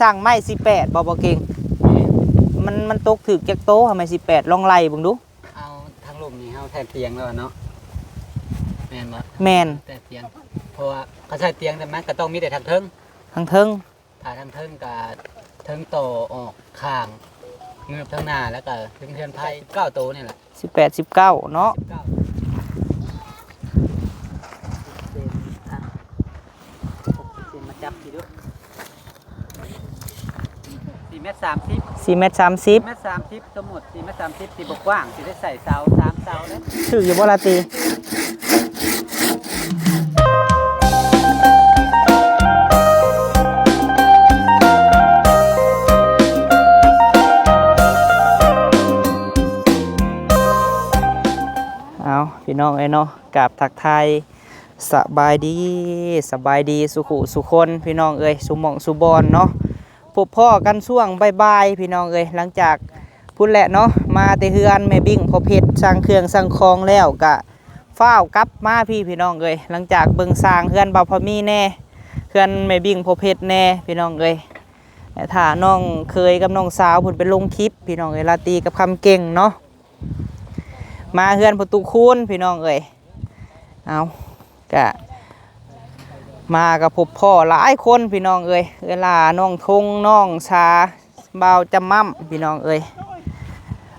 ສັ່ງໄມ້ສີ່ແປດບໍ່ ບໍ່ເກັ່ງ? ແມ່ນ. ມັນ ມັນຕົກຖືກຈັກໂຕ ໄມ້ສີ່ແປດ ລອງໄລ່ເບິ່ງດູ. ເອົາທາງລຸ່ມນີ້ເຮົາແທນຕຽງແລ້ວເນາະ ແມ່ນບໍ່? ແມ່ນ. ແທນຕຽງ ເພາະວ່າເຂົາໃຊ້ຕຽງ ແຕ່ມັນກໍຕ້ອງມີແຕ່ທາງເທິງ ທາງເທິງ ຖ້າທາງເທິງກໍເທິງຕໍ່ອອກຂ້າງ ງືບທາງໜ້າ ແລ້ວກໍເທິງເຮືອນໄຜ່ ເກົ້າໂຕນີ້ແຫຼະ. ສິບແປດ ສິບເກົ້າເນາະ ສິບເກົ້າ ເຊັນ ອ່ະ ເຊັນມາຈັບທີ່ດູ ສີ່ແມັດສາມສິບ ສີ່ແມັດສາມສິບ ແມັດສາມສິບ ສົມມຸດສີ່ແມັດສາມສິບ ຊິບໍ່ກວ້າງ ຊິໄດ້ໃສ່ເສົາສາມເສົາເດ້. ຖືກຢູ່ບໍ່ລາຕີ? ເອົາ ພີ່ນ້ອງເອີຍເນາະ ກາບທັກທາຍ ສະບາຍດີ ສະບາຍດີສູ່ຄູ່ສູ່ຄົນ ພີ່ນ້ອງເອີຍ ສູ່ໝ່ອງສູ່ບ່ອນເນາະ. ພົບພໍ້ກັນຊ່ວງບ່າຍໆ ພີ່ນ້ອງເອີຍ ຫຼັງຈາກພຸ້ນແຫຼະເນາະ ມາແຕ່ເຮືອນແມ່ບິ້ງພໍ່ເພັດ ສັ່ງເຄື່ອງສັ່ງຂອງແລ້ວ ກະຟ້າວກັບມາພີ້ ພີ່ນ້ອງເອີຍ. ຫຼັງຈາກເບິ່ງສ້າງເຮືອນບ່າວພາມີແດ່ ເຮືອນແມ່ບິ້ງພໍ່ເພັດແດ່ ພີ່ນ້ອງເອີຍ. ຖ້ານ້ອງເຂີຍກັບນ້ອງສາວເພິ່ນໄປລົງຄລິບ ພີ່ນ້ອງເອີຍ ລາຕີກັບຄຳເກັ່ງເນາະ ມາເຮືອນພໍ່ຕູ້ຄູນ ພີ່ນ້ອງເອີຍ. ເອົາ ກະມາກໍພົບພໍ້ຫຼາຍຄົນ ພີ່ນ້ອງເອີຍ ເອື້ອຍຫຼ້າ ນ້ອງທົງ ນ້ອງສາ ບ່າວຈຳໝ້ຳ ພີ່ນ້ອງເອີຍ.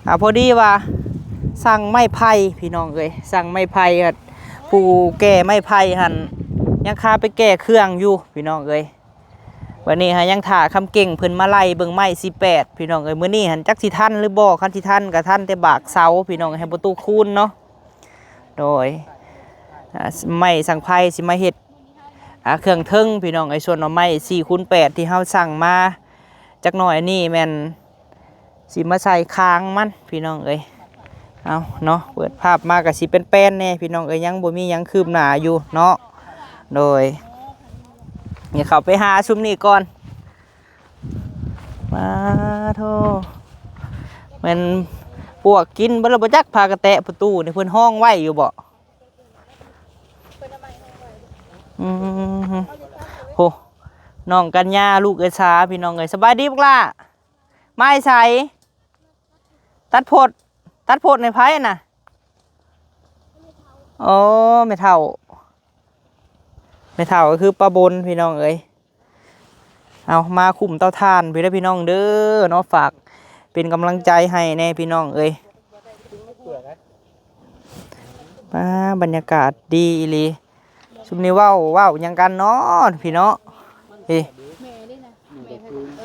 ອ່າ ພໍດີວ່າສັ່ງໄມ້ໄຜ່ ພີ່ນ້ອງເອີຍ ສັ່ງໄມ້ໄຜ່ ຜູ້ແກ່ໄມ້ໄຜ່ຫັ້ນ ຍັງຄາໄປແກ່ເຄື່ອງຢູ່ ພີ່ນ້ອງເອີຍ. ບັດນີ້ຫາຍັງຖ້າຄຳເກັ່ງເພິ່ນມາໄລ່ເບິ່ງໄມ້ສີ່ແປດ ພີ່ນ້ອງເອີຍ. ມື້ນີ້ຫັ້ນຈັກຊິທັນຫຼືບໍ່ ຄັນຊິທັນກໍທັນແຕ່ບາກເສົາ ພີ່ນ້ອງເອີຍ ໃຫ້ພໍ່ຕູ້ຄູນເນາະ. ໂດຍ ອ່າ ໄມ້ສັງໄພຊິມາເຮັດ ອ່າ ເຄື່ອງເທິງ ພີ່ນ້ອງເອີຍ. ສ່ວນວ່າໄມ້ສີ່ຄູນແປດທີ່ເຮົາສັ່ງມາຈັກໜ້ອຍນີ້ແມ່ນຊິມາໃສ່ຄາງມັນ ພີ່ນ້ອງເອີຍ. ເອົາເນາະ ເປີດພາບມາກໍຊິແປນໆແດ່ ພີ່ນ້ອງເອີຍ ຍັງບໍ່ມີຫຍັງຄືບໜ້າຢູ່ເນາະ. ໂດຍ ດຽວເຂົ້າໄປຫາຊຸມນີ້ກ່ອນ. ປາໂທ ແມ່ນປວກກິນເບິດແລ້ວບໍ່ຈັກ ພາກະແຕະປະຕູນີ້ ເພິ່ນຮ້ອງໄວ້ຢູ່ບໍ່? ອືມ ໂຫ ນ້ອງກັນຍາ ລູກເອື້ອຍສາ ພີ່ນ້ອງເອີຍ. ສະບາຍດີບັກຫຼ້າ ມາແຕ່ໃສ? ຕັດພົດ ຕັດພົດໃຫ້ໃຜນະ? ໂອ້ ແມ່ເຖົ້າ ແມ່ເຖົ້າກໍຄືປ້າບົນ ພີ່ນ້ອງເອີຍ. ເອົາ ມາຄຸ້ມເຕົາຖ່ານພີ້ເດີ ພີ່ນ້ອງເດີເນາະ ຝາກເປັນກຳລັງໃຈໃຫ້ແດ່ ພີ່ນ້ອງເອີຍ. ປາ ບັນຍາກາດດີອີ່ຫຼີ. ຊຸມນີ້ເວົ້າ ເວົ້າຫຍັງກັນເນາະພີ່ເນາະ? ເອີ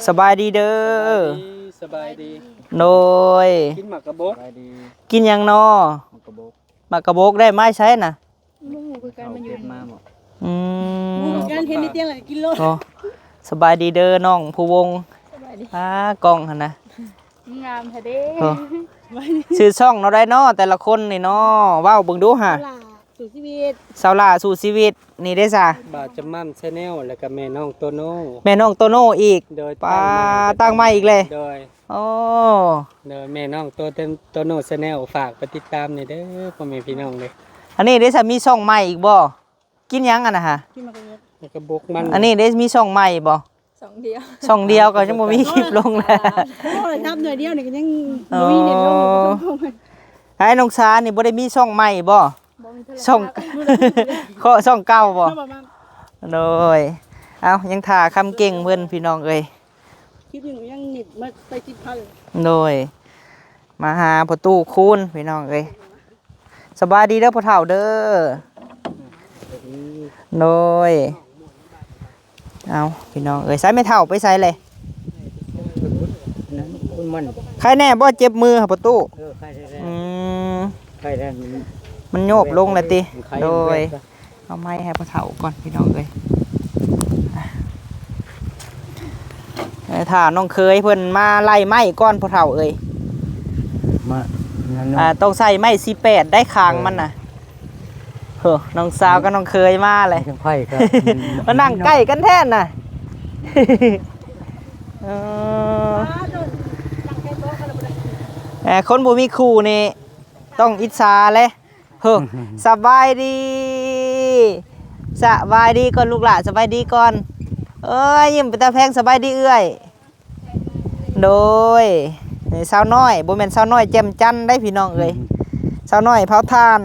ສະບາຍດີເດີ ສະບາຍດີ ສະບາຍດີ. ໂດຍ ກິນໝາກກະບົກ ສະບາຍດີ. ກິນຫຍັງເນາະ? ໝາກກະບົກ ໝາກກະບົກໄດ້ມາໃສນະ? ບໍ່ຮູ້ຄືກັນ ມັນຢູ່ ເກັບມາບໍ່? ອືມ ບໍ່ຮູ້ຄືກັນ ເຫັນໃນຕຽງແລ້ວກໍກິນໂລດ. ໂອ້ ສະບາຍດີເດີນ້ອງພູວົງ. ສະບາຍດີ. ອ່າ ກ້ອງຫັ້ນນະ ງາມແທ້ເດ້. ໂອ້ ຊື່ຊ່ອງເນາະ ໄດ້ເນາະ ແຕ່ລະຄົນນີ້ເນາະ ເວົ້າເບິ່ງດູຫາ. ສາວຫຼ້າສູ້ຊີວິດ ສາວຫຼ້າສູ້ຊີວິດ. ນີ້ເດ້ຊະ ບ່າວຈຳໝ່ຳ Channel ແລ້ວກໍແມ່ນ້ອງໂຕໂນ່ ແມ່ນ້ອງໂຕໂນ່ອີກ. ໂດຍ ປ້າ ຕັ້ງໃໝ່ ຕັ້ງໃໝ່ອີກແລ້ວ. ໂດຍ ໂອ້ ໂດຍ ແມ່ນ້ອງໂຕ ໂຕໂນ່ Channel ຝາກໄປຕິດຕາມແດ່ເດີ ພໍ່ແມ່ພີ່ນ້ອງເດີ. ອັນນີ້ເດ້ຊະ ມີຊ່ອງໃໝ່ອີກບໍ່? ກິນຫຍັງອັນນະຫະ? ກິນໝາກກະບົກ ໝາກກະບົກມັນ. ອັນນີ້ເດ້ ມີຊ່ອງໃໝ່ບໍ່? ຊ່ອງດຽວ ຊ່ອງດຽວກໍຍັງບໍ່ມີຄລິບລົງແຫຼະ. ໂອ້ຍ ທຳໜ່ວຍດຽວນີ້ກໍຍັງ ອໍ ບໍ່ມີເນັດລົງ. ໃຫ້ນ້ອງສານີ້ບໍ່ໄດ້ມີຊ່ອງໃໝ່ບໍ່? ບໍ່ມີໂທລະສັບ ຊ່ອງ ເຄາະຊ່ອງເກົ່າບໍ່? ໂດຍ ເອົ້າ ຍັງຖ້າຄຳເກັ່ງເພິ່ນ ພີ່ນ້ອງເອີຍ. ຄລິບໜຶ່ງຍັງນິບມາໄປສິບພັນ. ໂດຍ ມາຫາພໍ່ຕູ້ຄູນ ພີ່ນ້ອງເອີຍ. ສະບາຍດີເດີພໍ່ເຖົ້າເດີ. ໂດຍ ເອົ້າ ພີ່ນ້ອງເອີຍ ໃສແມ່ເຖົ້າໄປໃສແຫຼະ? ໄຄແນ່ບໍ່ ເຈັບມືຫະພໍ່ຕູ້? ເອີ ໄຄແລ້ວ ອືມ ໄຄແລ້ວ ມັນໂຍບລົງແລ້ວຕິ? ໂດຍ ເອົາໄມ້ໃຫ້ພໍ່ເຖົ້າກ່ອນ ພີ່ນ້ອງເອີຍ. ເອີ ຖ້ານ້ອງເຂີຍເພິ່ນມາໄລ່ໄມ້ກ່ອນພໍ່ເຖົ້າເອີຍ. ມາ ອ່າ ຕ້ອງໃສ່ໄມ້ສີ່ແປດໄດ້ຄາງມັນນະ. ເອີ ເຮີ ນ້ອງສາວກັບນ້ອງເຂີຍມາເລີຍ ໄມ້ໄຜ່ກໍ ມານັ່ງໃກ້ກັນແທ້ນະ. ເອີ ເອີ ຄົນບໍ່ມີຄູ່ນີ້ຕ້ອງອິດສາເລີຍ. ເຮີ ສະບາຍດີ ສະບາຍດີກ່ອນລູກຫຼ້າ ສະບາຍດີກ່ອນ. ເອີຍ ຍິ້ມເປັນຕາແພງ ສະບາຍດີເອື້ອຍ. ໂດຍ ນີ້ສາວນ້ອຍ ບໍ່ແມ່ນສາວນ້ອຍແຈ່ມຈັນໄດ໋ພີ່ນ້ອງເອີຍ ອືມ ສາວນ້ອຍເຜົາຖ່ານ.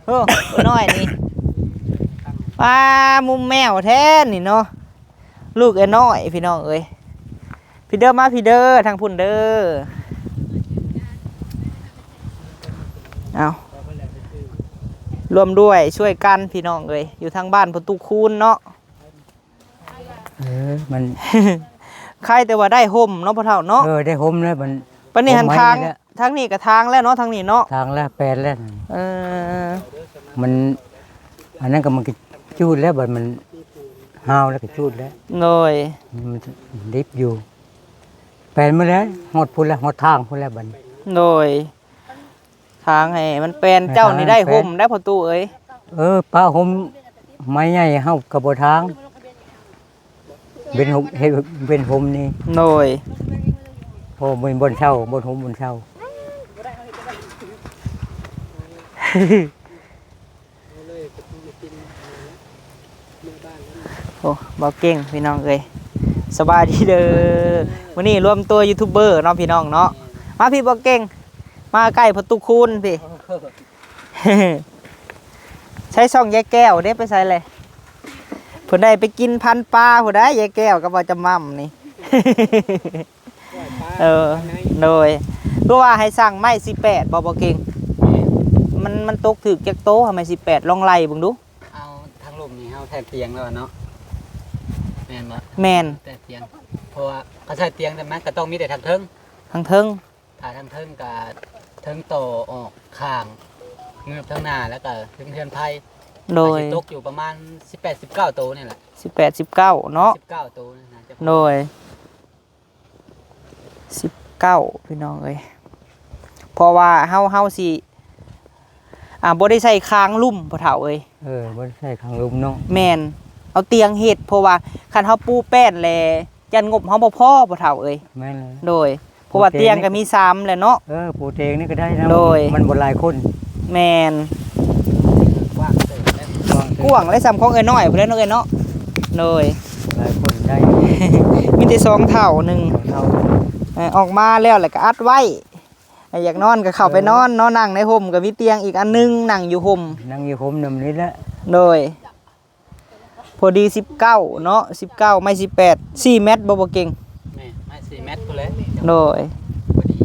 ໂອ້ ຜູ້ນ້ອຍນີ້ ປ້າ ມຸມແມວແທ້ນີ້ເນາະ ລູກເອື້ອຍນ້ອຍພີ່ນ້ອງເອີຍ ພີ້ເດີ ມາພີ້ເດີ ທາງພຸ້ນເດີ ເອົາ ຮ່ວມດ້ວຍຊ່ວຍກັນພີ່ນ້ອງເອີຍ ຢູ່ທາງບ້ານປະຕູຄູນເນາະ. ເອີ ມັນ ໃຄແຕ່ວ່າໄດ້ຮົ່ມເນາະພໍ່ເຖົ້າເນາະ ເອີ ໄດ້ຮົ່ມແລ້ວມັນ ປານນີ້ຫັ້ນ ຮົ່ມໄມ້ ທາງ ແລ້ວ ທາງນີ້ກໍທາງແລ້ວເນາະ ທາງນີ້ເນາະ ທາງແລ້ວ ແປນແລ້ວ ເອີ ມັນ ອັນນັ້ນກໍມັນກໍຈູດແລ້ວ ບັດມັນຫ້າວແລ້ວກໍຈູດແລ້ວ ໂດຍ ມັນດິບຢູ່ ແປນໝົດແລ້ວ ຮອດພຸ້ນແລ້ວ ຮອດທາງພຸ້ນແລ້ວບັດນີ້ ໂດຍ. ທາງໃຫ້ມັນແປນ ເຈົ້ານີ້ໄດ້ຮົ່ມໄດ້ພໍ່ຕູ້ເອີຍ ເອີ ປະຮົ່ມໄມ້ໃຫຍ່ເຮົາກໍບໍ່ທາງ ເປັນຮົ່ມ ເຮັດເປັນຮົ່ມນີ້ ໂດຍ ໂອ້ ບໍ່ມີບ່ອນເຊົາ ບໍ່ຮົ່ມບ່ອນເຊົາ. ໂອ້ ບໍ່ເກັ່ງພີ່ນ້ອງເອີຍ ສະບາຍດີເດີ ມື້ນີ້ລວມຕົວຢູທູບເບີເນາະພີ່ນ້ອງເນາະ ມາພີ້ບໍ່ເກັ່ງ ມາໃກ້ພໍ່ຕູ້ຄູນພີ້ ໃຊ້ຊ່ອງຍາຍແກ້ວເດ້ ໄປໃສແຫຼະ ເພິ່ນໄດ້ໄປກິນພັນປາພຸ້ນໃດ໋ ຍາຍແກ້ວກັບບ່າວຈຳໝ່ຳນີ້. ເອີ ໂດຍ ຄືວ່າໃຫ້ສັ່ງໄມ້ສີ່ແປດບໍ່ ບໍ່ເກັ່ງ ມັນ ມັນຕົກຖືກຈັກໂຕ ໄມ້ສີ່ແປດ ລອງໄລ່ເບິ່ງດູ ເອົາທາງລຸ່ມນີ້ເຮົາແທກຕຽງແລ້ວເນາະ ແມ່ນບໍ່? ແມ່ນ ແທກຕຽງ ເພາະວ່າຄັນໃສ່ຕຽງແລ້ວມັນກໍຕ້ອງມີແຕ່ທາງເທິງ ທາງເທິງ ຖ້າທາງເທິງກໍເທິງຕໍ່ອອກຂ້າງ ເງືອບທາງໜ້າ ແລ້ວກໍເທິງເຮືອນໄພ ໂດຍ ອາດຊິຕົກຢູ່ປະມານສິບແປດ ສິບເກົ້າໂຕນີ້ແຫຼະ ສິບແປດ ສິບເກົ້າເນາະ ສິບເກົ້າໂຕນີ້ນະ ໂດຍ. ສິບເກົ້າ ພີ່ນ້ອງເອີຍ ເພາະວ່າເຮົາ ເຮົາຊິ ອ່າ ບໍ່ໄດ້ໃສ່ຄາງລຸ່ມພໍ່ເຖົ້າເອີຍ ເອີ ບໍ່ໄດ້ໃສ່ຄາງລຸ່ມເນາະ ແມ່ນ ເອົາຕຽງເຮັດ ເພາະວ່າຄັນເຮົາປູແປ້ນແລ້ວ ຢ້ານງົບເຮົາບໍ່ພໍພໍ່ເຖົ້າເອີຍ ແມ່ນແລ້ວ ໂດຍ ເພາະວ່າຕຽງກໍມີສາມແຫຼະເນາະ ເອີ ປູຕຽງນີ້ກໍໄດ້ນະ ໂດຍ ມັນບໍ່ຫຼາຍຄົນ ແມ່ນ ກວ້າງເຕີບແລ້ວ ກວ້າງເຕີບ ກວ້າງແລ້ວ ສ່ຳຂອງເອື້ອຍນ້ອຍພຸ້ນແຫຼະເນາະ ເອື້ອຍເນາະ ໂດຍ ຫຼາຍຄົນໄດ້ ມີແຕ່ສອງເຖົ້າໜຶ່ງ ສອງເຖົ້າ ເອີ ອອກມາແລ້ວ ແລ້ວກໍອັດໄວ້ ໃຜຢາກນອນກໍເຂົ້າໄປນອນເນາະ ເອີ ນັ່ງໃນຮົ່ມກໍມີຕຽງອີກອັນໜຶ່ງ ນັ່ງຢູ່ຮົ່ມ ນັ່ງຢູ່ຮົ່ມນຳນີ້ແຫຼະ ໂດຍ ພໍດີສິບເກົ້າເນາະ ສິບເກົ້າ ໄມ້ສິບແປດ ສີ່ແມັດບໍ່ ບໍ່ເກັ່ງ ແມ່ນ ໄມ້ສີ່ແມັດພຸ້ນແຫຼະ ໂດຍ ພໍດີ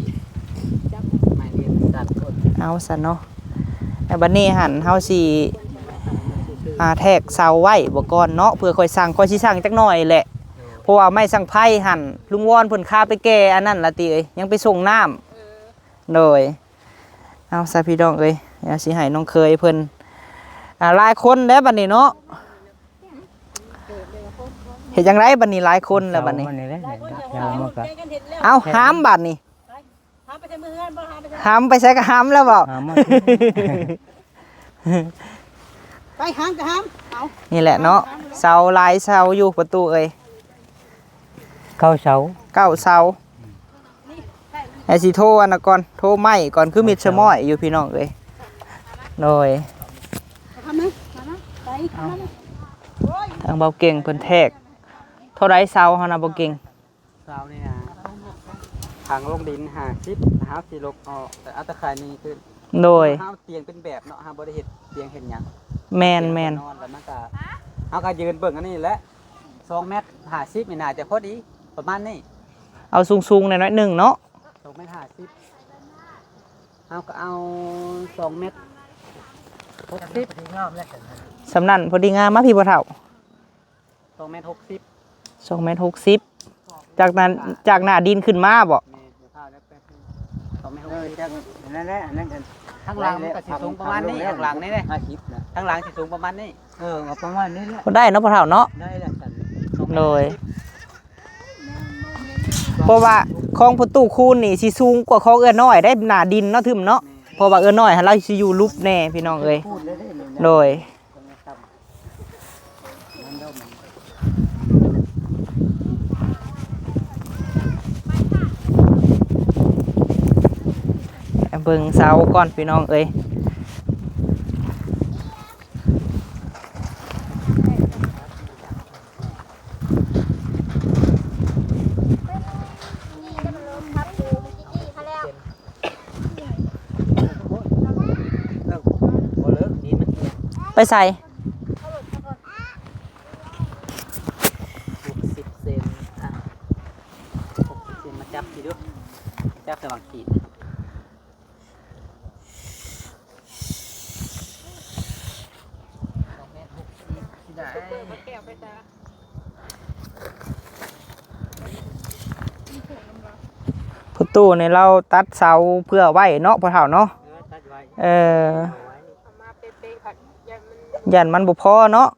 ໄມ້ນີ້ສັ້ນໂພດ ເອົາຊັ້ນເນາະ ແລ້ວບັດນີ້ຫັ້ນເຮົາຊິ ອ່າ ແທກເສົາໄວ້ບໍ່ກ່ອນເນາະ ເພື່ອຄ່ອຍສັ່ງ ຄ່ອຍຊິສັ່ງຈັກໜ້ອຍແຫຼະ ເພາະວ່າໄມ້ສັງໄພຫັ້ນ ລຸງວອນເພິ່ນຄາໄປແກ່ອັນນັ້ນລະຕິເອີຍ ຍັງໄປສົ່ງນ້ຳ ໂດຍ ເອົາຊະພີ່ນ້ອງເອີຍ ດຽວຊິໃຫ້ນ້ອງເຂີຍເພິ່ນ ອ່າ ຫຼາຍຄົນແລ້ວບັດນີ້ເນາະ ເຮັດຈັ່ງໃດບັດນີ້ ຫຼາຍຄົນແລ້ວບັດນີ້ ເອົາ ຫາມບັດນີ້ ຫາມໄປໃສກໍຫາມແລ້ວເວົ້າ ຫາມມາ ໄປຫາມກໍຫາມ ເອົາ ນີ້ແຫຼະເນາະ ເສົາຫຼາຍເສົາຢູ່ປະຕູເອີຍ ເກົ້າເສົາ ເກົ້າເສົາ ໃຫ້ຊິໂທອັນນັ້ນກ່ອນ ໂທໄມ້ກ່ອນ ຄືມິດສະມ້ອຍຢູ່ພີ່ນ້ອງເອີຍ ໂດຍ ທາງເບົາເກັ່ງເພິ່ນແທກ ເທົ່າໃດເສົາຫັ້ນນະ ເບົາເກັ່ງ? ເສົານີ້ນະ ຝັງລົງດິນຫ້າສິບ ເຮົາຊິລົກອອກ ແຕ່ເອົາຕາຂ່າຍນີ້ຂຶ້ນ ໂດຍ ເຮົາຕຽງເປັນແບບເນາະ ເຮົາບໍ່ໄດ້ເຮັດຕຽງເຮັດຫຍັງ ແມ່ນໆ ນອນແລ້ວມັນກະ ເຮົາກະຢືນເບິ່ງອັນນີ້ແຫຼະ ສອງແມັດຫ້າສິບນີ້ໜ້າຈະພໍດີ ປະມານນີ້ ເອົາສູງໆແດ່ໜ້ອຍໜຶ່ງເນາະ ສອງແມັດຫ້າສິບ ເຮົາກໍເອົາສອງແມັດຫົກສິບ ພໍດີງາມແລ້ວ ສ່ຳນັ້ນພໍດີງາມ ມາພີ້ພໍ່ເຖົ້າ ສອງແມັດຫົກສິບ ສອງແມັດຫົກສິບ ຈາກນັ້ນ ຈາກໜ້າດິນຂຶ້ນມາບໍ? ແມ່ນ ສອງແມັດຫົກສິບ ເອີ ຈາກນັ້ນແຫຼະ ອັນນັ້ນກັນ ທາງຫຼັງມັນກໍຊິສູງປະມານນີ້ ທາງຫຼັງນີ້ເດ້ ຫ້າສິບນະ ທາງຫຼັງຊິສູງປະມານນີ້ ເອີ ເອົາປະມານນີ້ແຫຼະ ບໍ່ໄດ້ເນາະພໍ່ເຖົ້າເນາະ ໄດ້ແລ້ວຊັ້ນ ໂດຍ ເພາະວ່າຂອງພໍ່ຕູ້ຄູນນີ້ຊິສູງກວ່າຂອງເອື້ອຍນ້ອຍໄດ໋ ໜ້າດິນເນາະ ທຶມເນາະ ແມ່ນ ເພາະວ່າເອື້ອຍນ້ອຍຫັ້ນລາວຊິຢູ່ຫຼຸບແນ່ພີ່ນ້ອງເອີຍ ໂດຍ ເບິ່ງເສົາກ່ອນພີ່ນ້ອງເອີຍ. ປໃສ? ຫົກສິບເຊັນ ອ່ະ ຫົກສິບເຊັນ ມາຈັບຊິດູ ຈັບໃສ່ຫວ່າງຕີນ. ພໍ່ຕູ້ນີ້ລາວຕັດເສົາເພື່ອໄວ້ເນາະ ພໍ່ເຖົ້າເນາະ. ເອີ ຕັດໄວ້ ເອີ ເອົາໄວ້ ເອົາມາເປະໆ ຢ້ານມັນ ຢ້ານມັນບໍ່ພໍເນາະ.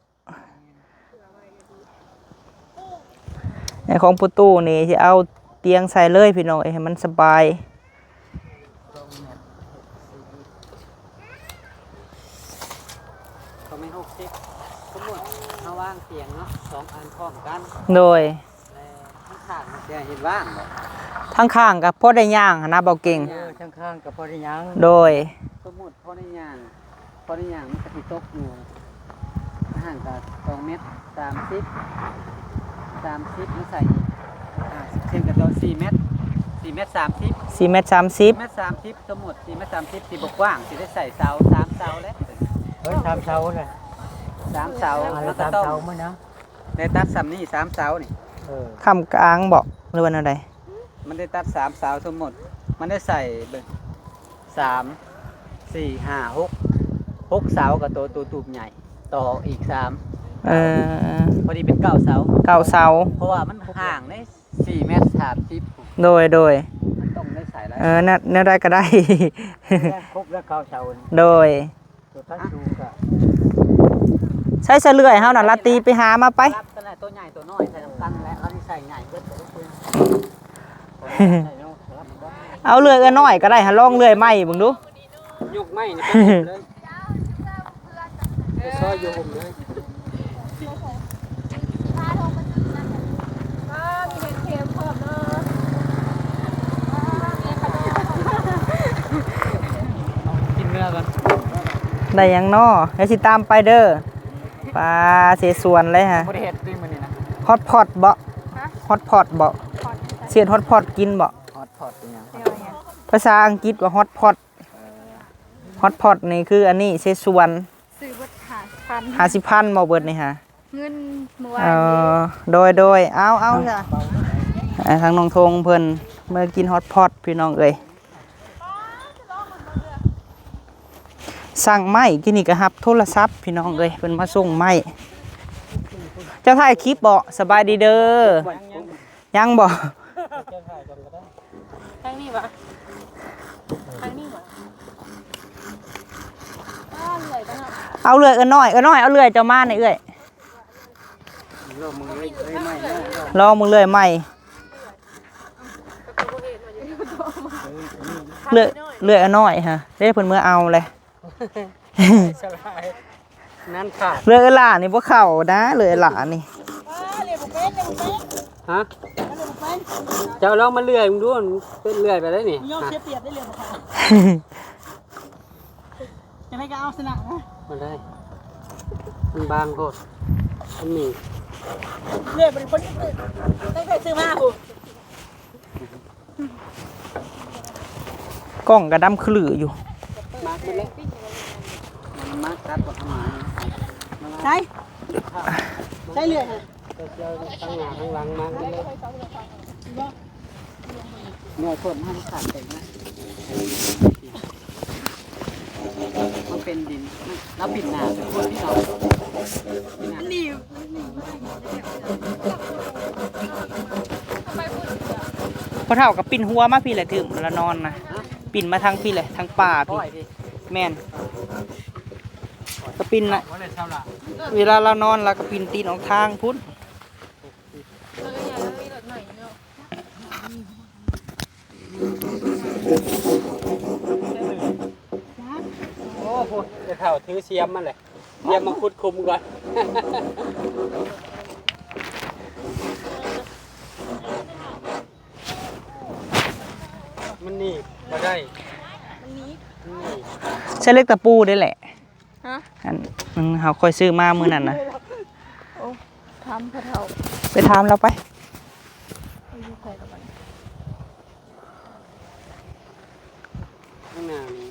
ແມ່ນ ແຕ່ຂອງພໍ່ຕູ້ນີ້ຊິເອົາຕຽງໃສ່ເລີຍພີ່ນ້ອງເອີຍ ໃຫ້ມັນສະບາຍ. ສອງແມັດຫົກສິບ ສອງແມັດຫົກສິບ ສົມມຸດເຮົາວາງຕຽງເນາະ ສອງອັນພ້ອມກັນ ໂດຍ ແລະ ທາງຂ້າງມັນຊິໃຫ້ເຮັດວາງບໍ່? ທາງຂ້າງກໍພໍໄດ້ຍ່າງຫັ້ນນະ ເບົາເກັ່ງ. ເອີ ທາງຂ້າງກໍພໍໄດ້ຍ່າງ ໂດຍ ສົມມຸດພໍໄດ້ຍ່າງ ພໍໄດ້ຍ່າງມັນກໍຊິຕົກຢູ່ ຫ່າງກັນສອງແມັດສາມສິບ ສາມສິບມາໃສ່ອີກ ຫ້າສິບເຊັນກໍຕົກສີ່ແມັດ ສີ່ແມັດສາມສິບ ສີ່ແມັດສາມສິບ ສີ່ແມັດສາມສິບ ສົມມຸດສີ່ແມັດສາມສິບ ຊິບໍ່ກວ້າງ ຊິໄດ້ໃສ່ເສົາສາມເສົາແຫຼະ ເອີ ສາມເສົານະ ສາມເສົາ ອັນລະສາມເສົາ ມັນກໍຕ້ອງ ໄດ້ຕັດສ່ຳນີ້ ສາມເສົານີ້ ເອີ ຄ້ຳກາງບໍ ຫຼືວ່າແນວໃດ? ມັນໄດ້ຕັດສາມເສົາ ສົມມຸດມັນໄດ້ໃສ່ເບິ່ງ ສາມ ສີ່ ຫ້າ ຫົກ ຫົກເສົາກັບໂຕ ໂຕຕູບໃຫຍ່ ຕໍ່ອີກສາມ ເອີ ພໍດີເປັນເກົ້າເສົາ ເກົ້າເສົາ ເພາະວ່າມັນຫ່າງເດ້ ສີ່ແມັດສາມສິບ ໂດຍ ໂດຍ ມັນຕ້ອງໄດ້ໃສ່ຫຼາຍ ເອີ ແນວ ແນວໃດກໍໄດ້ ຄົບແລ້ວເກົ້າເສົາ ໂດຍ. ຕົວຕັ້ງສູງກະ ໃຊ້ສະເລື່ອຍເຮົານະ ລາຕີໄປຫາມາໄປ ລັກສະນະຕົວໃຫຍ່ຕົວນ້ອຍໃສ່ນຳກັນແຫຼະ ເຮົາຊິໃສ່ໃຫຍ່ເບິດ ເອົາເລື່ອຍເອື້ອຍນ້ອຍກໍໄດ້ຫາ ລອງເລື່ອຍໃໝ່ເບິ່ງດູ ຍົກໄມ້ນີ້ໄປເລີຍ ໄປຊອຍຢູ່ຮົ່ມເລີຍ. ກິນເມືອກ່ອນ ໄດ້ຫຍັງນໍ? ດຽວຊິຕາມໄປເດີ. ປາ ເສສວນເລີຍຫະ. ບໍ່ໄດ້ເຮັດຕິມື້ນີ້ນະ? ຮອດພອດເບາະ? ຮະ? ຮອດພອດເບາະ? ຮອດ ຊິເຮັດຮອດພອດກິນເບາະ? ຮອດພອດອີຫຍັງ? ພາສາອັງກິດວ່າຮອດພອດ. ເອີ ຮອດພອດນີ້ຄືອັນນີ້ ເສສວນ ຊື້ເບິດຫ້າສິບພັນ ຫ້າສິບພັນບໍ່ເບິດນີ້ຫະ? ເງິນມື້ວານນີ້ ເອີ ໂດຍ ໂດຍ ເອົາ ເອົາ ເອົາ ຊະ ເອົາ ທາງນ້ອງທົງເພິ່ນເມືອກິນຮອດພອດພີ່ນ້ອງເອີຍ. ສັ່ງໄມ້ ກີ້ນີ້ກໍຮັບໂທລະສັບພີ່ນ້ອງເອີຍ ເພິ່ນມາສົ່ງໄມ້. ເຈົ້າຖ່າຍຄລິບເບາະ? ສະບາຍດີເດີ. ຍັງບໍ່? ທາງນີ້ຫວາ? ທາງນີ້ຫວາ? ເອົາເລື່ອຍເອື້ອຍນ້ອຍ ເອື້ອຍນ້ອຍ ເອົາເລື່ອຍເຈົ້າມານີ້ເອື້ອຍ. ລອງເບິ່ງເລື່ອຍໃໝ່ ລອງເບິ່ງເລື່ອຍໃໝ່ ເລື່ອຍ ເລື່ອຍເອື້ອຍນ້ອຍຫະ ເດ້ ເພິ່ນເມືອເອົາແຫຼະ. ນັ້ນຂາດ ເລື່ອຍເອື້ອຍຫຼ້ານີ້ບໍ່ເຂົ້ານະ ເລື່ອຍເອື້ອຍຫຼ້ານີ້. ຮະ? ເຈົ້າລອງມາເລື່ອຍເບິ່ງດູ ເປັນເລື່ອຍໄປໄດ້ນີ້. ຍອມເສຍປຽບໄດ້ເລື່ອຍບໍ່ຂາດ. ຈັ່ງໃດກໍເອົາຊະນະນະ. ບໍ່ໄດ້ ມັນບາງໂພດ ມັນມີ ເລື່ອຍບໍ່ໄດ້ພົ້ນ ຕັ້ງແຕ່ຊື້ມາພຸ້ນ. ກ້ອງກະດຳຂະລືຢູ່. ມາດເບິດເລີຍ ມາດຕັດບໍ່ທຳມາ. ໃສ່ ໃສ່ເລື່ອຍຫະ ເຈົ້າທາງໜ້າທາງຫຼັງມາດເບິດເລີຍ. ເນຍ ຄົນມັນຂາດເຕັມນະ ມັນເປັນດິນ ລາວປິ່ນໜ້າເປັນຄົນທີ່ເອົາ ອັນນີ້ ພໍ່ເຖົ້າກໍປິ່ນຫົວມາພີ້ແຫຼະ ຖືກລະນອນນະ ປິ່ນມາທາງພີ້ແຫຼະ ທາງປ່າພີ້. ແມ່ນ ກໍປິ່ນນະ ເວລາລາວນອນລາວກໍປິ່ນຕີນອອກທາງພຸ້ນ. ໂອ້ ພຸ້ນ ໄອ້ເຖົ້າຖືສຽມມາແຫຼະ ສຽມມາຂຸດຂຸມກ່ອນ. ມັນໜີບບໍ່ໄດ້ ມັນໜີບ ມັນໜີບ. ໃຊ້ເຫຼັກຕະປູໄດ້ແຫຼະ. ຮະ? ອັນ ອັນເຮົາຂ້ອຍຊື້ມາມື້ນັ້ນນະ. ໂອ້ ຖາມພໍ່ເຖົ້າ ໄປຖາມລາວໄປ. ຢູ່ໃສລະບັດນີ້? ຂ້າງໜ້ານີ້.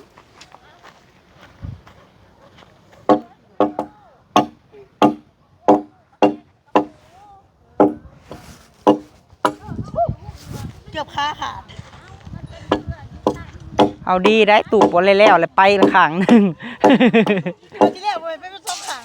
ກັບຂາຂາດ. ເອົາດີໄດ້ ຕູບບໍ່ໄດ້ແລ້ວ ແລ້ວໄປລະຂ້າງໜຶ່ງ. ເອົາທີ່ແລ້ວໄປ ໄປສອງຂ້າງ.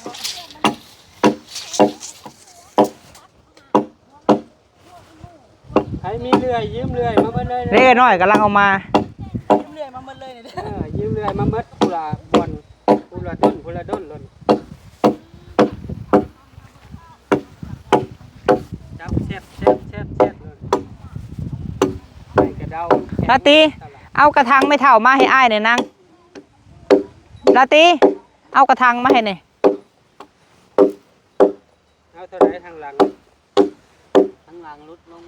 ໃຜມີເລື່ອຍ ຢືມເລື່ອຍມາເບິດເລີຍ. ເດ້ ນ້ອຍກຳລັງເອົາມາ ຢືມເລື່ອຍມາເບິດເລີຍ. ເອີ ຢືມເລື່ອຍມາເບິດ ຜູ້ລະບ່ອນ ຜູ້ລະດົນ ຜູ້ລະດົນໂລດ. ຈັບແຊບໆໆໆໂລດ. ໃສ່ກະເດົາ. ລາຕີ ເອົາກະຖັງແມ່ເຖົ້າມາໃຫ້ອ້າຍແດ່ນາງ. ລາຕີ ເອົາກະຖັງມາໃຫ້ແດ່. ເອົາເທົ່າໃດທາງຫຼັງ? ທາງຫຼັງຫຼຸດລົງ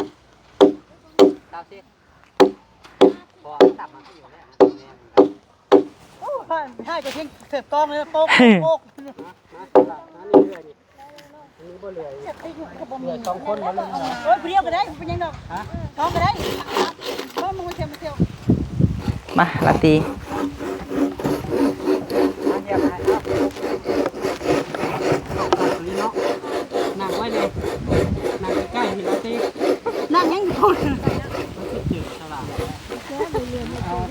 ຊາວສິບ ເພາະວ່າມັນຕ່ຳມາຢູ່ແລ້ວ. ໂອ້ ໃຫ້ ໃຫ້ໄປເທິງເສີບກອງເລີຍ ໂປກ ໂປກ. ມາ ມາ ມານີ້ເລື່ອຍນີ້ ອັນນີ້ບໍ່ເລື່ອຍ ເຫຼືອສອງຄົນບໍ່ເລີຍ. ໂອ້ຍ ຜູ້ດຽວກໍໄດ້ ບໍ່ເປັນຫຍັງດອກ. ຮະ? ສອງກໍໄດ້ ເອົາມາຫົວເຊວ ມາ ລາຕີ. ນັ່ງໄວ້ເດ້ ນັ່ງໃກ້ໆ ພີ່ລາຕີ. ນັ່ງຫຍັງຢູ່ພຸ້ນ?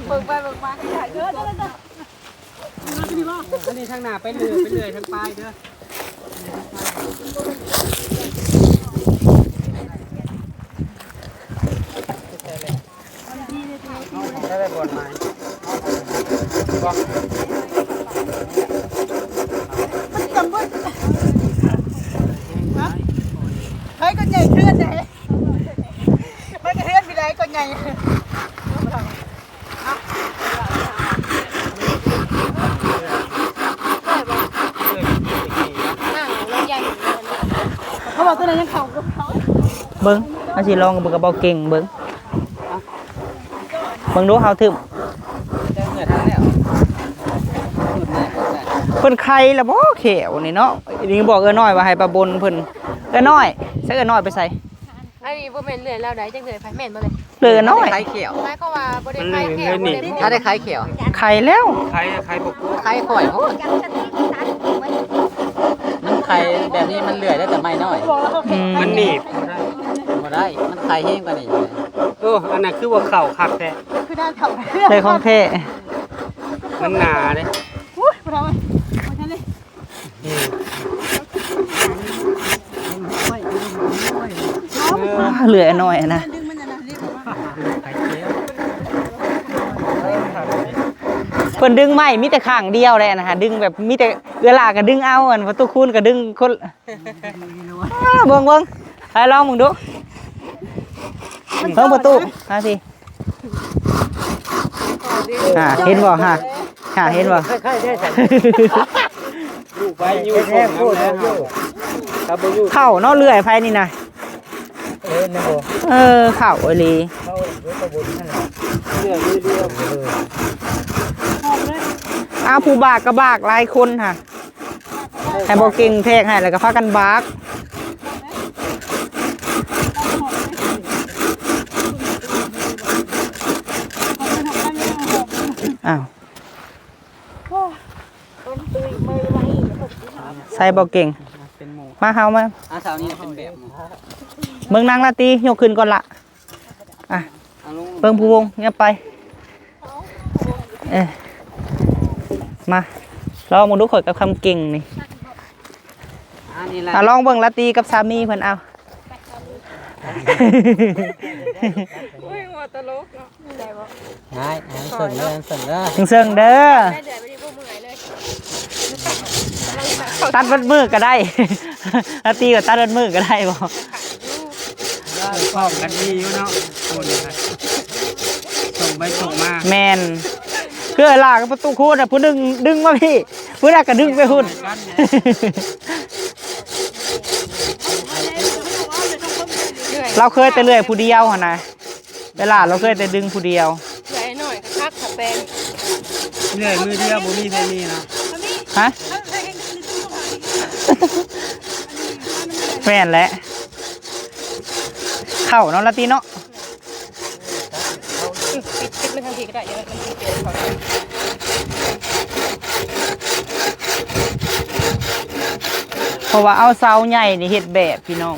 ເບິ່ງໄປເບິ່ງມາ ເດີ ເດີ ເດີ. ອັນນີ້ທາງໜ້າໄປເລື້ອຍ ໄປເລື້ອຍທາງປາຍເດີ. ໄດ້ບ່ອນໃໝ່ ມັນຈຳເບິດ ໄປກໍໃຫຍ່ເທື່ອໃດ ໄປກໍເຮືອນພີ່ໃດກໍໃຫຍ່. ເຂົາວ່າຕົວນັ້ນຍັງເຂົ້າ ເບິ່ງ ເຮົາຊິລອງເບິ່ງກັບເບົາເກັ່ງເບິ່ງ. ເບິ່ງດູເຮົາຖືກ ເພິ່ນໄຄລະບໍ່ແຂວນີ້ເນາະ. ນີ້ບອກເອື້ອຍນ້ອຍວ່າໃຫ້ໄປບົນເພິ່ນ. ເອື້ອຍນ້ອຍ ໃສເອື້ອຍນ້ອຍໄປໃສ? ອັນນີ້ບໍ່ແມ່ນເລື່ອຍລາວໃດ ຈັກເລື່ອຍໃຜ ແມ່ນບໍ່ເລີຍ? ເລື່ອຍນ້ອຍ ໄຄແຂ້ວ ໝາຍຄວາມວ່າບໍ່ໄດ້ໄຄແຂ້ວ ບໍ່ໄດ້ ຖ້າໄດ້ໄຄແຂ້ວ ໄຄແລ້ວ ໄຄ ໄຄບໍ່ກົວ ໄຄຂ້ອຍໂພດ ມັນໄຄແບບນີ້ມັນເລື່ອຍໄດ້ແຕ່ໄມ້ນ້ອຍ ອືມ ມັນໜີບບໍ່ໄດ້ ບໍ່ໄດ້ ມັນໄຄແຮງກວ່ານີ້. ໂອ້ ອັນນັ້ນຄືວ່າເຂົ້າຄັກແທ້ ຄືໜ້າເຂົ້າ ແທ້ຂອງແທ້ ມັນໜາເດ້. ໂອ້ຍ ບໍ່ເທົ່າ ບໍ່ທັນເລີຍ. ເຫຼືອໜ້ອຍນະ ເພິ່ນດຶງໄມ້ມີແຕ່ຂ້າງດຽວແຫຼະນະ ດຶງແບບມີແຕ່ເອື້ອຍຫຼ້າກໍດຶງເອົາ ອັນປະຕູຄູນກໍດຶງຄົນ ເບິ່ງໆ ໃຫ້ລອງເບິ່ງດູ ເບິ່ງປະຕູ ມາຊິ. ອ່າ ເຫັນບໍ່ຮະ ຫາເຫັນບໍ່? ໄຄໆ ໄດ້ຊັ້ນ ຢູ່ໄປຢູ່ ແທ້ໆ ໂພດຢູ່ ຖ້າບໍ່ຢູ່ ເຂົ້າເນາະ ເລື່ອຍໃຜນີ້ນະ ເອີ ແມ່ນບໍ່? ເອີ ເຂົ້າອີ່ຫຼີ ເຂົ້າຢູ່ຕະບົນຫັ້ນແຫຼະ ເລື່ອຍເລື່ອຍ ເອີ ອ້າວ ຜູ້ບາກກໍບາກຫຼາຍຄົນຫະ. ໃຫ້ບໍ່ເກັ່ງແທກໃຫ້ ແລ້ວກໍພາກັນບາກ. ອ້າວ ໃສ່ບໍ່ເກັ່ງ ມາເຮົາມາ ອາ ສາວນີ້ເປັນແບບ ເບິ່ງນາງລາຕີ ຍົກຂຶ້ນກ່ອນລະ. ອ່ະ ເບິ່ງຜູ້ວົງ ຫຍັບໄປ ເອີ ມາ ລອງເບິ່ງດູ ຂ້ອຍກັບຄຳເກັ່ງນີ້ ອ່ະ ລອງເບິ່ງລາຕີກັບສາມີເພິ່ນ ເອົາ ໂອ້ຍ ຫົວຕະຫຼົກເນາະ ໄດ້ບໍ່? ໄດ້ ເຊິ່ງເດີ ເຊິ່ງເດີ ເຊິ່ງເດີ ໄດ້ເດືອນບໍ່ໄດ້ບໍ່ເມື່ອຍເລີຍ ຕັດເບິດມື້ກໍໄດ້ ລາຕີກໍຕັດເບິດມື້ກໍໄດ້ບໍ່? ພ້ອມກັນດີຢູ່ເນາະ ຄົນນະ ສົ່ງໄປສົ່ງມາ ແມ່ນ ຄືຫຼ້າກັບປະຕູຄູນນະ ຜູ້ໜຶ່ງດຶງມາພີ້ ຜູ້ນັ້ນກໍດຶງໄປພຸ້ນ ລາວເຄີຍແຕ່ເລື່ອຍຜູ້ດຽວຫັ້ນນະ ເວລາລາວເຄີຍແຕ່ດຶງຜູ້ດຽວ ເອື້ອຍນ້ອຍກໍຄັກ ຖ້າແປງ ເລື່ອຍມືດຽວບໍ່ມີໃຜມີນະ ຮະ ແມ່ນແຫຼະ ເຂົ້າເນາະ ລາຕີເນາະ ປິດ ປິດມາທາງພີ້ກໍໄດ້ ດຽວມັນຊິເປັນເຂົ້າ ເພາະວ່າເອົາເສົາໃຫຍ່ນີ້ເຮັດແບບ ພີ່ນ້ອງ.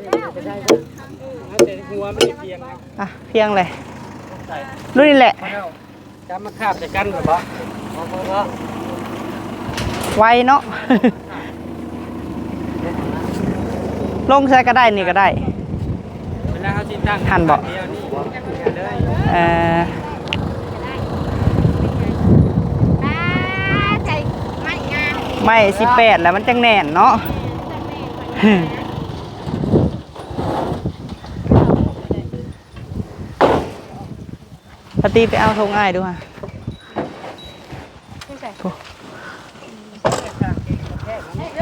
ຫົວມັນຈະພຽງນະ ອ່ະ ພຽງເລີຍ ລຸ້ນນີ້ແຫຼະ ມາເອົາ ຈະມາຄາບໃສ່ກັນແບບບໍ່ ໄວເນາະ ລົງໃສ່ກໍໄດ້ ນີ້ກໍໄດ້ ເວລາເຮົາຊິຕັ້ງ ຫັ້ນບໍ່ ດຽວນີ້ ເອີ ໄມ້ສິບແປດແລ້ວມັນຈັ່ງແໜ້ນເນາະ ປະຕິໄປເອົາຖົງອ້າຍດູຫະ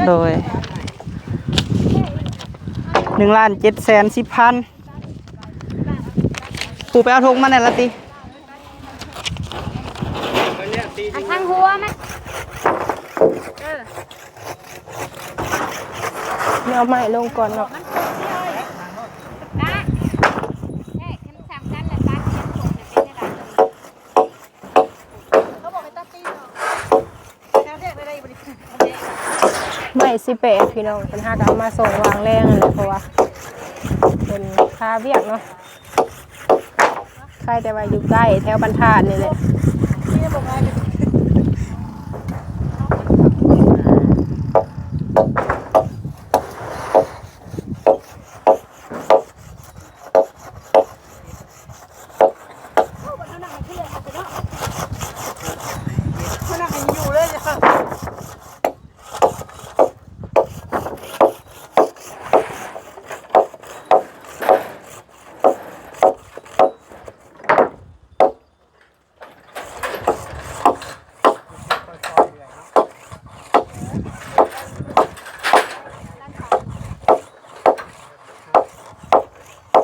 ໂດຍ ໜຶ່ງລ້ານເຈັດແສນສິບພັນ ປູໄປເອົາຖົງມາແດ່ລະຕິ ອັນທາງຫົວມັນ ເອີ ແນວໄມ້ລົງກ່ອນເນາະ ໄມ້ສິບແປດ ພີ່ນ້ອງ ເພິ່ນຫາກໍເອົາມາສົ່ງວາງແລງຫັ້ນແຫຼະ ເພາະວ່າເພິ່ນຄາວຽກເນາະ ໃຄ່ແຕ່ວ່າຢູ່ໃກ້ແຖວບ້ານທາດນີ້ແຫຼະ.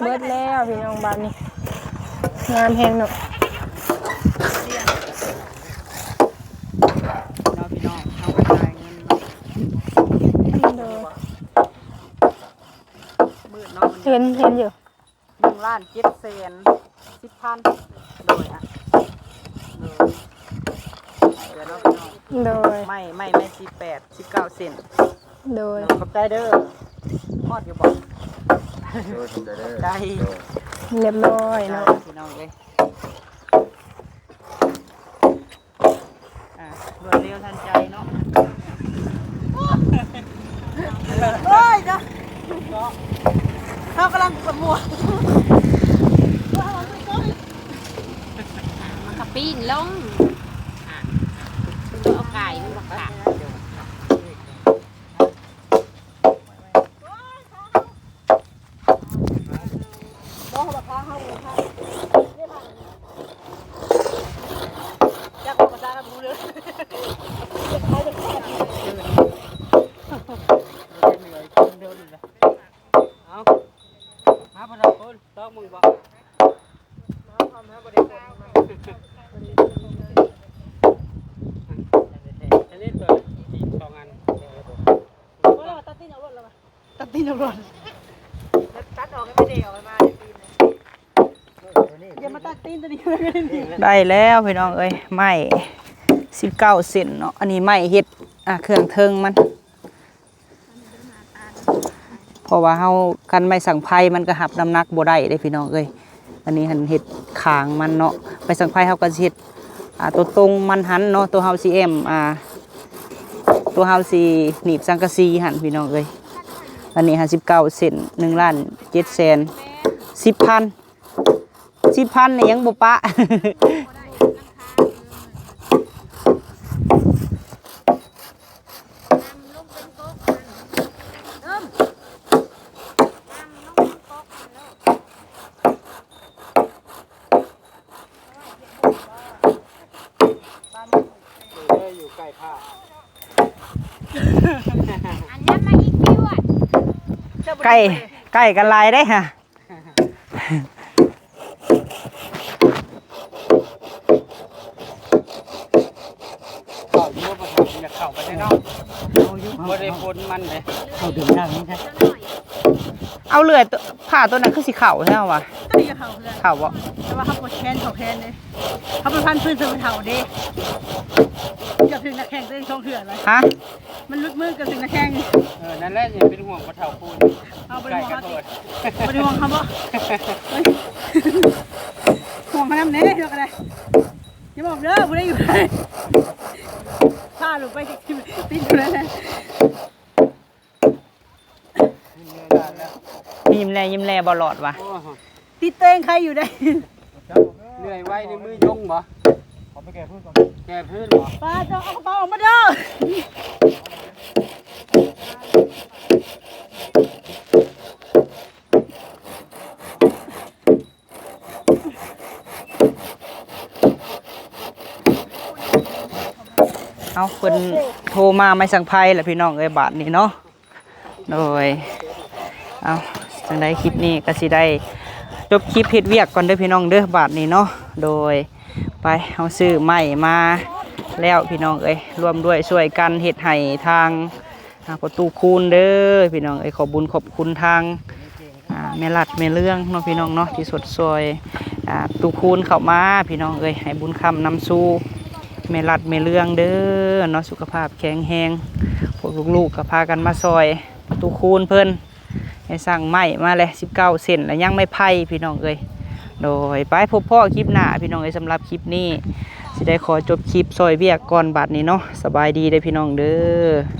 ເບິດແລ້ວພີ່ນ້ອງ ບາດນີ້ ງາມແຮງເນາະ ເນາະພີ່ນ້ອງ ເຮົາກໍຈ່າຍເງິນເນາະ ໂດຍ ມືດເນາະ ເຫັນ ເຫັນຢູ່. ໜຶ່ງລ້ານເຈັດແສນສິບພັນ ໂດຍ ອ່ະ ໂດຍ ເດີເນາະ ໂດຍ ໄມ້ ໄມ້ ໄມ້ສິບແປດ ສິບເກົ້າເຊັນ ໂດຍ ຂອບໃຈເດີ ຮອດຢູ່ບໍ່? ໂດຍ ຂອບໃຈເດີ ຂອບໃຈ ໂດຍ ຮຽບຮ້ອຍເນາະ ພີ່ນ້ອງເອີຍ. ອ່າ ລວດເລັວທັນໃຈເນາະ ໂອ້ຍເນາະ ເຮົາກຳລັງປວດຫົວ ມັນກະປີນລົງ ອ່າ ເອົາກາຍມັນບໍ່ຂາດ. ບໍ່ ເຂົາວ່າພາເຮົາ ພາ ຈັກເວົ້າພາສາລາວບໍ່ຮູ້ເລື່ອງ ເອົາ ມາພວກເຮົາຄົນ ຕ້ອງມຶງບໍ່ ມາພວກເຮົາບໍ່ໄດ້ຄົນ ອັນນີ້ຕົວສອງອັນ ບໍ່ ຕັດຕີນອອກໂລດແລ້ວວ່າ ຕັດຕີນອອກໂລດ ຕັດອອກໃຫ້ມັນເດອອກມາ ຢ່າມາຕັດຕີນຕົວນີ້ ໄດ້ແລ້ວພີ່ນ້ອງເອີຍ ໄມ້ສິບເກົ້າເຊັນເນາະ ອັນນີ້ໄມ້ເຮັດ ອ່າ ເຄື່ອງເທິງມັນ ເພາະວ່າເຮົາ ຄັນໄມ້ສັງໄພມັນກໍຮັບນ້ຳໜັກບໍ່ໄດ້ເດ້ພີ່ນ້ອງເອີຍ ອັນນີ້ຫັ້ນເຮັດຄາງມັນເນາະ ໄມ້ສັງໄພເຮົາກໍຊິເຮັດ ອ່າ ຕົວຕົງມັນຫັ້ນເນາະ ຕົວເຮົາຊິແອ້ມ ອ່າ ຕົວເຮົາຊິໜີບສັງກະສີຫັ້ນພີ່ນ້ອງເອີຍ ອັນນີ້ຫ້າສິບເກົ້າເຊັນ ໜຶ່ງລ້ານເຈັດແສນສິບພັນ ສິບພັນນີ້ຍັງບໍ່ປະ. ຢູ່ໃກ້ພະ ອັນນັ້ນມາອີກ ໃກ້ ໃກ້ກັນຫຼາຍເດ້ຫະ. ເຂົ້າຢູ່ບໍ່ ປະທານ ຢາກເຂົ້າໄປແນ່ນອນ ເຂົ້າຢູ່ ບໍ່ໄດ້ຝົນມັນເດ້ ເຂົ້າດຶງທາງນີ້ແທ້. ເອົາເລື່ອຍ ຜ້າຕົວນັ້ນຄືຊິເຂົ້າແທ້ວະ? ຕົວນີ້ກໍເຂົ້າຄືກັນ ເຂົ້າບໍ່? ແຕ່ວ່າເຮົາບໍ່ແຂນເຂົ້າແຂນເດ້ ເຮົາໄປພັນພື້ນໃສ່ຜູ້ເຖົ້າເດ້ ເກືອບຖືກໜ້າແຂ້ງຕົວເອງສອງເທື່ອເລີຍ. ຮະ? ມັນຫຼຸດມືເກືອບຖືກໜ້າແຂ້ງ. ເອີ ນັ້ນແຫຼະ ຢ່າເປັນຫ່ວງພໍ່ເຖົ້າປູນ. ເອົາ ບໍ່ໄດ້ຫ່ວງເຮົາຕິ ບໍ່ໄດ້ຫ່ວງເຮົາບໍ່? ເອີຍ ຫ່ວງເຮົານຳແດ່ ເຮົາກໍໄດ້. ຢ່າບອກເດີ ຜູ້ໃດຢູ່ ພາລູກໄປຕິດຢູ່ນັ້ນແຫຼະ. ຍິ້ມແດ່ ຍິ້ມແດ່ ບໍ່ລອດວ່າ. ໂອ້ຍ ຕິດຕົວເອງໄຄຢູ່ເດ້. ເລື່ອຍໄວໃນມືຍົງບໍ່? ເອົາໄປແກ່ພື້ນກ່ອນ ແກ່ພື້ນບໍ່? ປ້າ ເຈົ້າເອົາກະເປົາອອກມາເດີ. ເອົາ ເພິ່ນໂທມາ ໄມ້ສັງໄພລະພີ່ນ້ອງເອີຍ ບາດນີ້ເນາະ. ໂດຍ ເອົາ ຈັ່ງໃດຄລິບນີ້ກໍຊິໄດ້ຈົບຄລິບເຮັດວຽກກ່ອນເດີພີ່ນ້ອງເດີ ບາດນີ້ເນາະ. ໂດຍ ໄປ ເຮົາຊື້ໄມ້ມາແລ້ວພີ່ນ້ອງເອີຍ ຮ່ວມດ້ວຍຊ່ວຍກັນເຮັດໃຫ້ທາງ ອ່າ ພໍ່ຕູ້ຄູນເດີພີ່ນ້ອງເອີຍ. ຂອບບຸນຂອບຄຸນທາງ ອ່າ ແມ່ລັດແມ່ເລື່ອງເນາະພີ່ນ້ອງເນາະ ທີ່ຊົດຊ່ອຍ ອ່າ ຕູ້ຄູນເຂົ້າມາພີ່ນ້ອງເອີຍ. ໃຫ້ບຸນຄ້ຳນຳສູ່ແມ່ລັດແມ່ເລື່ອງເດີເນາະ ສຸຂະພາບແຂງແຮງ. ພວກລູກໆກໍພາກັນມາຊ່ອຍຕູ້ຄູນເພິ່ນ ໃຫ້ສັ່ງໄມ້ມາແຫຼະ ສິບເກົ້າເສັ້ນ ແລະ ຍັງໄມ້ໄຜ່ພີ່ນ້ອງເອີຍ. ໂດຍ ໄປພົບພໍ້ຄລິບໜ້າພີ່ນ້ອງເອີຍ. ສຳລັບຄລິບນີ້ ຊິໄດ້ຂໍຈົບຄລິບຊ່ອຍວຽກກ່ອນບາດນີ້ເນາະ. ສະບາຍດີເດີພີ່ນ້ອງເດີ.